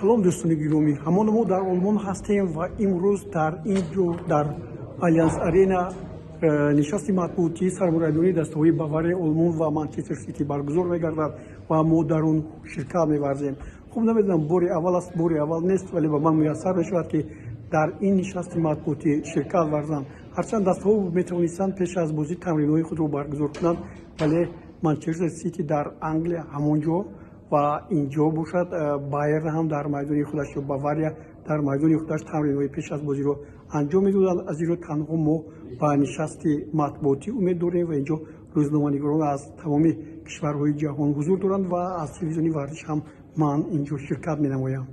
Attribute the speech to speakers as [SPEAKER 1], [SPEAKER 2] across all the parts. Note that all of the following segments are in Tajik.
[SPEAKER 1] Салом, дӯстони гиромӣ! Ҳамон мо дар Олмон ҳастем ва имрӯз дар ин ҷо, дар Алянс Арена, нишасти матбуотии сармураббиёни дастаҳои Баварияи Олмон ва Манчестер Сити баргузор мегардад ва мо дар он ширкат меварзем. Хуб, намедонам, бори аввал аст, бори аввал нест, вале ба ман муяссар мешавад, ки дар ин нишасти матбуотӣ ширкат варзам. Ҳарчанд дастаҳо метавонистанд пеш аз бозӣ тамринҳои худро баргузор кунанд, вале Манчестер Сити дар Англия ҳамон ҷо ва инҷо бошад, Байерн ҳам дар майдони худаш ё Бавария дар майдони худаш тамринҳои пеш аз бозиро анҷом медоданд. Аз ин рӯ танҳо мо ба нишасти матбуотӣ умед дорем ва инҷо рӯзноманигорон аз тамоми кишварҳои ҷаҳон ҳузур доранд ва аз телевизиони варзиш ҳам ман инҷо ширкат менамоям.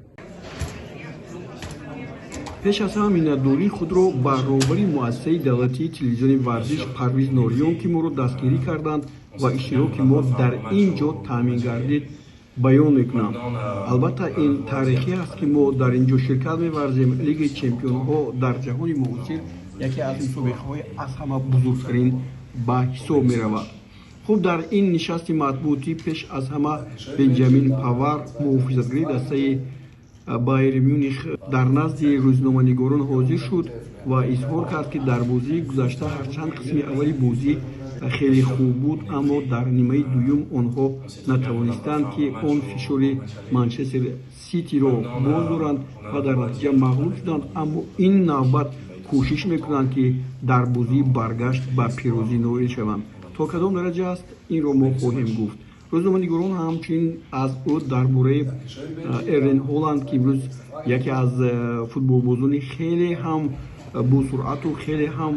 [SPEAKER 2] Пеш аз ҳама миннатдории худро ба роҳбари муассисаи давлатии телевизиони варзиш Парвиз Нориён, ки моро дастгирӣ карданд ва иштироки мо дар ин ҷо таъмин гардид, баён мекунам. Албатта, ин таърихӣ аст, ки мо дар ин ҷо ширкат меварзем. Лигаи чемпионҳо дар ҷаҳони муосир яке аз мусобиқаҳои аз ҳама бузургтарин ба ҳисоб меравад. Хуб, дар ин нишасти матбуотӣ пеш аз ҳама Бенҷамин Павар, муҳофизатгари дастаи Байер Мюних, дар назди рӯзноманигорон ҳозир шуд ва изҳор кард, ки дар бозии гузашта ҳарчанд қисми аввали бозӣ хеле хуб буд, аммо дар нимаи дуюм онҳо натавонистанд, ки он фишори Манчестер Ситиро боз доранд ва дар натиҷа мағлуб шуданд, аммо ин навбат кӯшиш мекунанд, ки дар бозии баргашт ба пирӯзӣ ноил шаванд. То кадом дараҷа аст, инро мо хоҳем гуфт. Рӯзноманигорон ҳамчунин аз ӯ дар бораи Эрлинг Ҳоланд, ки имрӯз яке аз футболбозони хеле ҳам босуръату хеле ҳам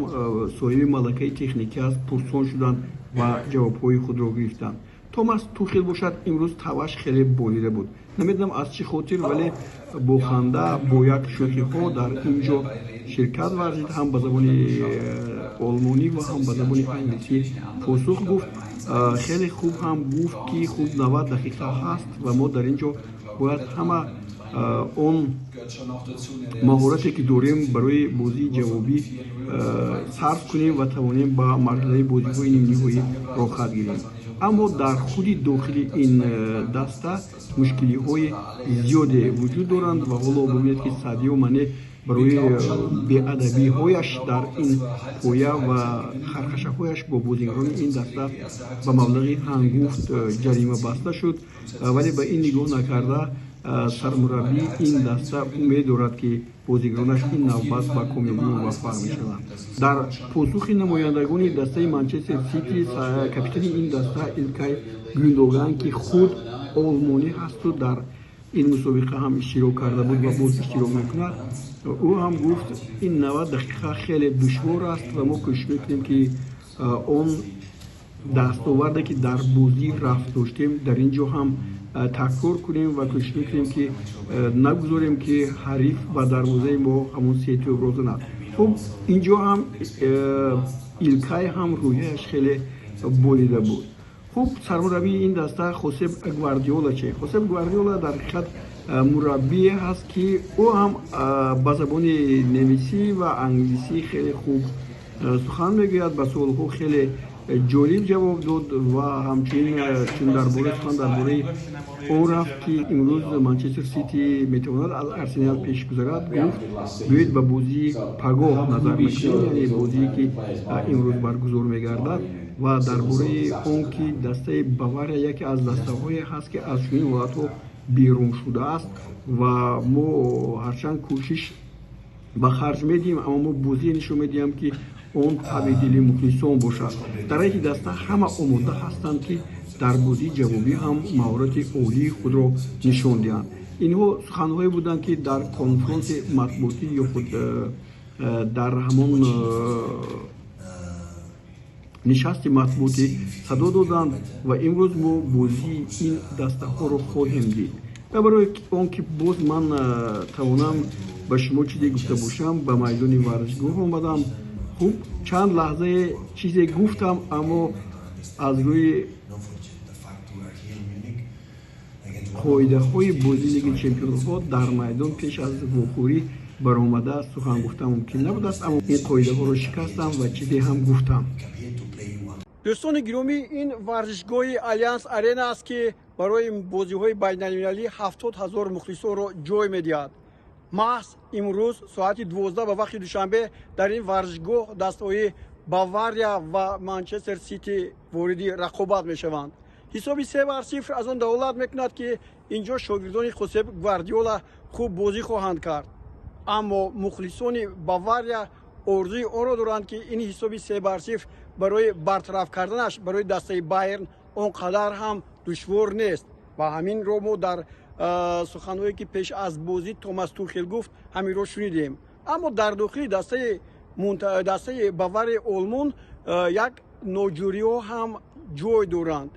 [SPEAKER 2] соҳиби малакаи техникӣ аст, пурсон шуданд ва ҷавобҳои худро гирифтанд. Томас Тухел бошад, имрӯз табъаш хеле болида буд. Намедонам, аз чӣ хотир, вале бо ханда, бо як шӯхиҳо дар ин ҷо ширкат варзид. Ҳам ба забони олмонӣ ва ҳам ба забони англисӣ посух гуфт. Хеле хуб ҳам гуфт, ки хуб, 90 дақиқа ҳаст ва мо дар ин ҷо бояд ҳама он маҳорате, ки дорем, барои бозии ҷавобӣ сарф кунем ва тавонем ба марҳилаи бозиҳои нимниҳоӣ роҳхат гирем. Аммо дар худи дохили ин даста мушкилиҳои зиёде вуҷуд доранд ва ҳоло бибинед, ки Садио Мане барои беадабиҳояш дар ин поя ва хархашаҳояш бо бозигарони ин даста ба маблағи ҳангуфт ҷарима баста шуд. Вале ба ин нигоҳ накарда, сармураббии ин даста умед дорад, ки бозигаронаш ин навбат ба комёбӣ муваффақ мешаванд. Дар посухи намояндагони дастаи Манчестер Сити, капитани ин даста Илкай Гюндоган, ки худ олмонӣ ҳасту дар ин мусобиқа ҳам иштирок карда буд ва боз иштирок мекунад, ӯ ҳам гуфт, ин 90 дақиқа хеле душвор аст ва мо кӯшиш мекунем, ки он дастоварде, ки дар бозӣ рафт доштем, дар ин ҷо ҳам такрор кунем ва кӯшиш мекунем, ки нагузорем, ки ҳариф ба дарвозаи мо ҳамон се тӯбро занад. Хуб, ин ҷо ҳам Илкай ҳам рӯҳияш хеле болида буд. Хуб, сармураббии ин даста Хосеп Гвардиола че? Хосеп Гвардиола дар ҳақиқат мураббие ҳаст, ки ӯ ҳам ба забони немисӣ ва англисӣ хеле хуб сухан мегӯяд. Ба суолҳо хеле ҷолиб ҷавоб дод ва ҳамчунин, чун дар бораи сухан дар бораи он рафт, ки имрӯз Манчестер Сити метавонад аз Арсенал пеш гузарад, гуфт, биёед, ба бозии пагоҳ назар мекунем, яъне бозие, ки имрӯз баргузор мегардад, ва дар бораи он ки дастаи Бавария яке аз дастаҳое ҳаст, ки аз чунин ҳолатҳо берун шудааст ва мо ҳарчанд кӯшиш ба харҷ медиҳем, аммо мо бозие нишон медиҳам, ки он табъи дили мухлисон бошад. Дар ҳайати даста ҳама омода ҳастанд, ки дар бозии ҷавобӣ ҳам маҳорати олии худро нишон диҳанд. Инҳо суханҳое буданд, ки дар конфронси матбуотӣ ё худ дар ҳамон нишасти матбуотӣ садо доданд ва имрӯз мо бозии ин дастаҳоро хоҳем дид. Ва барои он ки боз ман тавонам ба шумо чизе гуфта бошам, ба майдони варзишгоҳ омадам. Хуб, чанд лаҳзае чизе гуфтам, аммо аз рӯи қоидаҳои бозии Лиги чемпионҳо дар майдон пеш аз вохӯрӣ баромада сухан гуфтан мумкин набудааст, аммо ин қоидаҳоро шикастам ва чизе ҳам гуфтам.
[SPEAKER 1] Дӯстони гиромӣ, ин варзишгоҳи Алянс Арена аст, ки барои бозиҳои байналмилалӣ 70 000 мухлисонро ҷой медиҳад. Маҳз имрӯз соати 12 ба вақти Душанбе дар ин варзишгоҳ дастаҳои Бавария ва Манчестер Сити вориди рақобат мешаванд. Ҳисоби 3-0 аз он далолат мекунад, ки ин ҷо шогирдони Хосеп Гвардиола хуб бозӣ хоҳанд кард, аммо мухлисони Бавария орзуи онро доранд, ки ин ҳисоби 3-0 барои бартараф карданаш барои дастаи Байерн он қадар ҳам душвор нест. Ва ҳаминро мо дар суханҳое, ки пеш аз бозӣ Томас Тухел гуфт, ҳаминро шунидем. Аммо дар дохили дастаи Баварияи Олмон як ноҷӯриҳо ҳам ҷой доранд.